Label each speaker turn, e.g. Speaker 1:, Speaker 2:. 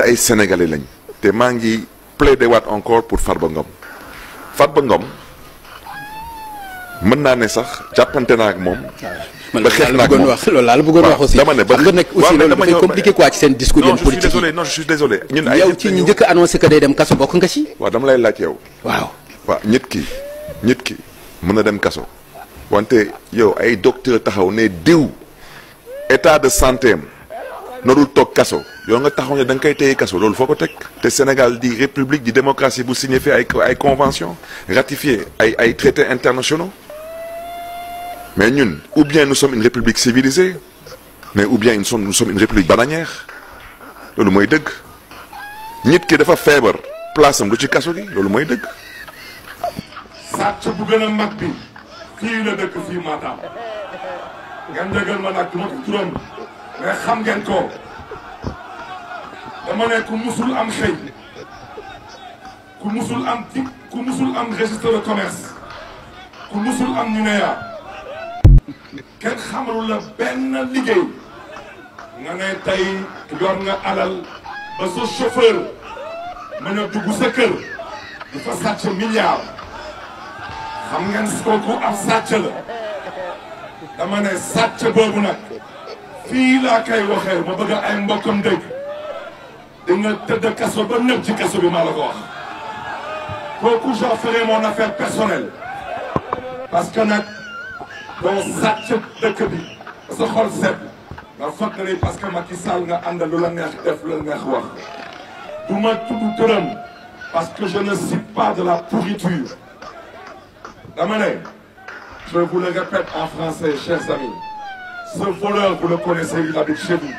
Speaker 1: ay sénégalais lañ te maa ngi plaider waat encore pour Farba Ngom. Farba Ngom mën naa ne sax jàppante naa ak moom. ba xeex naa ak moom
Speaker 2: loolu laa la bëggoon wax aussi.
Speaker 1: dama ne ba
Speaker 2: xam nga nag aussi loolu dafay compliqué quoi ci seen discours yéen politique yi.
Speaker 1: non je suis désolé ñun ay
Speaker 2: yow ci ñi njëkk a annoncé que day dem kaso bokk nga ci.
Speaker 1: waaw dama lay laaj yow.
Speaker 2: waaw
Speaker 1: nit ki mën na dem kaso. wante yow ay docteur taxaw ne diw état de santé am narul toog kaso yow nga taxaw ne da nga koy téye kaso loolu foo ko teg. te Sénégal di république di démocratie bu signifié ay convention ratifié ay traités internationaux mais ñun ou bien nous sommes une république civilisée mais ou bien nous sommes une république bananière loolu mooy dëgg. nit ki dafa feebar place am du ci kaso gi loolu mooy dëgg.
Speaker 3: sàcc bu gën a mag bi fii la dëkk fii Matam ngeen dëggal ma nag du ma ko turam mais xam ngeen ko dama ne ku musul am xëy ku musul am registre de commerce ku musul am NINEA kenn xamalu la benn liggéey nga ne tey yor nga alal ba sa chauffeur mën a dugg sa kër di fa sàcc milliard xam ngeen kooku ab sàcc la dama ne sàcc boobu nag fii laa koy waxee ma bëgg ay mbokkam dégg di nga tëdd kaso ba nëb ci kaso bi maa la ko wax kooku j'en ferai mon affaire personnelle parce que nag doo sàcc dëkk bi ba sa xol set nga foog ne parce que Macky Sall nga àndal lu la neex def lu la neex wax du ma tudd turam parce que je ne cite pas de la pourriture. Dama ne, je vous le répète en français, chers amis, ce voleur, vous le connaissez, il habite chez vous.